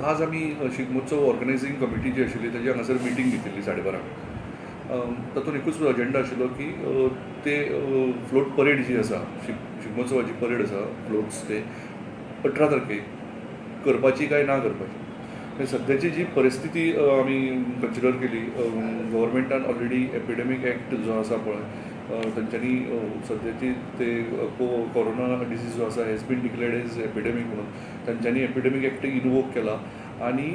आज आमी शिगमोत्सव ऑर्गनायझींग कमिटी जी आशिल्ली ताजी हांगासर मिटींग घेतिल्ली 12:30. तातूंत एकूच अजेंडा आशिल्लो की ते फ्लोट परेड जी आसा, शिगमोत्सवाची परेड आसा, फ्लोट्स ते 18 तारखेक करपाची काय ना करपाची. सद्याची जी परिस्थिती आमी कन्सिडर केली, गव्हर्मेंटान ऑलरेडी एपिडेमीक एक्ट जो आसा पळय, तांच्यांनी सद्याची ते कोरोना डिजीज जो आसा has been declared as epidemic म्हणून तांच्यांनी एपिडेमीक एक्ट इनवोक केला. आनी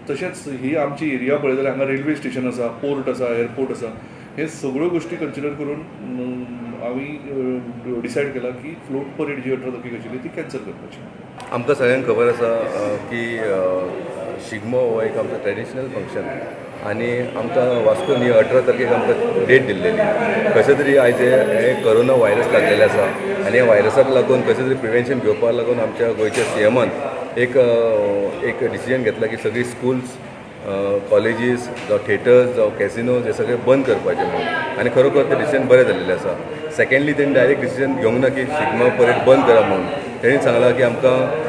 तशेंच ही आमची एरिया पळयत जाल्यार हांगा रेल्वे स्टेशन आसा, पोर्ट आसा, एअरपोर्ट आसा. हे सगळ्यो गोश्टी कन्सिडर करून आमी डिसायड केला की फ्लोट परेड जी 18 तारखेक आशिल्ली ती कॅन्सल करपाची. आमकां सगळ्यांक खबर आसा की शिगमो हो एक आमचो ट्रेडिशनल फंक्शन आनी आमकां वास्कोन ही 18 तारखेक आमकां डेट दिल्लेली. कशें तरी आयज हे कोरोना व्हायरस लागलेलें आसा आनी ह्या व्हायरसाक लागून कशें तरी प्रिवेन्शन घेवपाक लागून आमच्या गोंयच्या सीएमान एक एक डिसिजन घेतला की सगळी स्कुल्स, कॉलेजीस जावं थिएटर्स जावं कॅसिनोज हे सगळे बंद करपाचे म्हणून. आनी खरोखर तें डिसिजन बरें जाल्लें आसा. सेकेंडली तेणी डायरेक्ट डिसिजन घेवंक ना की शिगमो परेड बंद करा म्हणून. तेणी सांगलां की आमकां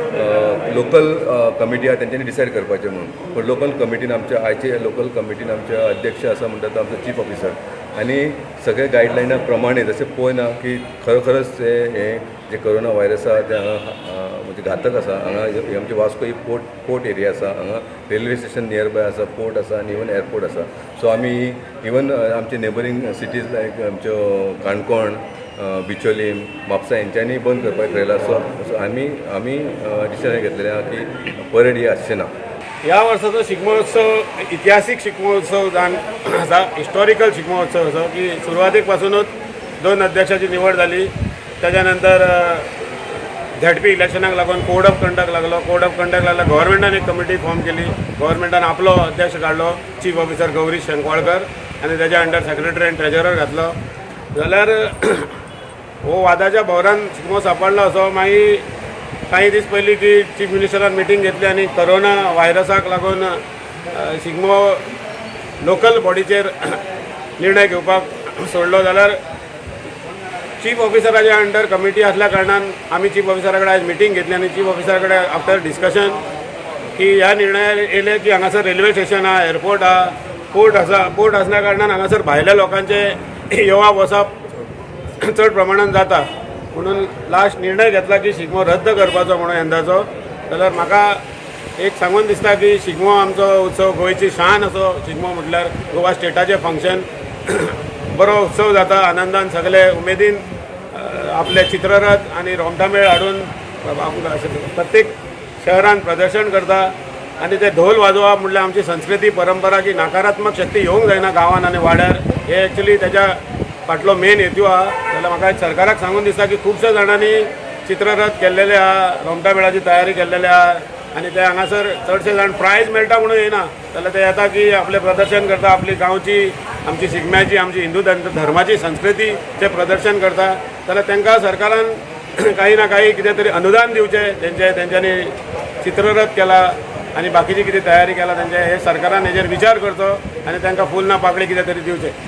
लोकल कमिटी आहा तेंच्यांनी डिसायड करपाचें म्हणून. पूण लोकल कमिटीन आमच्या आयचे लोकल कमिटीन आमचे अध्यक्ष आसा म्हणटा तो आमचो चीफ ऑफिसर आनी सगळे गायडलायना प्रमाणे जशें पळयना की खरोखरच हे जे कोरोना व्हायरस आहा ते हांगा म्हणजे घातक आसा. हांगा आमची वास्को ही पोर्ट एरिया आसा, हांगा रेल्वे स्टेशन नियर बाय आसा, पोर्ट आसा आनी इवन एअरपोर्ट आसा. सो आमी इवन आमचे नेबरींग सिटीज लायक आमच्यो काणकोण, बिचोलीम, म्हापसा हेंच्यांनी बंद करपाक ठरयलां. सो आमी आमी डिसिजन घेतलेलें आहा की परेड ही आसचें ना. ह्या वर्साचो शिगमोत्सव इतिहासीक शिगमोत्सव जावन आसा, हिस्टॉरिकल शिगमोत्सव असो की सुरवातीक पासुनूच 2 अध्यक्षाची निवड जाली. ताच्या नंतर झेडपी इलेक्शनाक लागून कोड ऑफ कंडक्ट लागलो. कोड ऑफ कंडक्ट लागलो, गव्हर्मेंटान एक कमिटी फॉर्म केली. गव्हर्मेंटान आपलो अध्यक्ष काडलो, चीफ ऑफिसर गौरीश शंकवाळकर, आनी ताच्या अंडर सेक्रेटरी आनी ट्रेजरर घातलो. जाल्यार हो वादाच्या भोवरान शिगमो सांपडलो असो. मागीर काही दीस पयलीं ती चीफ मिनिस्टरान मिटींग घेतली आनी कोरोना व्हायरसाक लागून शिगमो लोकल बॉडीचेर निर्णय घेवपाक सोडलो. जाल्यार चीफ ऑफिसराच्या अंडर कमिटी आसल्या कारणान आमी चीफ ऑफिसरा कडेन आयज मिटींग घेतली आनी चीफ ऑफिसरा कडेन आफ्टर डिस्कशन की ह्या निर्णयार येयले की हांगासर रेल्वे स्टेशन आहा, एअरपोर्ट आहा, पोर्ट आसा. पोर्ट आसल्या कारणान हांगासर भायल्या लोकांचे येवप वचप चड प्रमाणान जाता म्हणून लास्ट निर्णय घेतला की शिगमो रद्द करपाचो म्हणून यंदाचो. जाल्यार म्हाका एक सांगून दिसता की शिगमो आमचो उत्सव, गोंयची शान असो शिगमो म्हटल्यार गोवा स्टेटाचें फंक्शन, बरो उत्सव जाता. आनंदान सगळे उमेदीन आपले चित्ररथ आनी रोमटामेळ हाडून प्रत्येक शहरान प्रदर्शन करता. आनी ते ढोल वाजोवप म्हटल्यार आमची संस्कृती परंपरा की नकारात्मक शक्ती येवंक जायना गांवान आनी वाड्यार, हे एक्चुली तेच्या फाटलो मेन हेतू आहा. जाल्यार म्हाका सरकाराक सांगून दिसता की खुबश्या जाणांनी चित्ररथ केल्लेले आहा, रोमटामेळाची तयारी केल्लेली आहा आनी ते हांगासर चडशे जाण प्रायज मेळटा म्हणून येना, जाल्यार ते येता की आपलें प्रदर्शन करता, आपली गांवची, आमची शिगम्याची, आमची हिंदू धर्माची संस्कृतीचें प्रदर्शन करता. जाल्यार तांकां सरकारान काही ना काही कितें तरी अनुदान दिवचें. तेंचे तेंच्यांनी चित्ररथ केला आनी बाकीची कितें तयारी केला तेंचे, हे सरकारान हेजेर विचार करचो आनी तांकां फूल ना पाकळी कितें तरी दिवचें.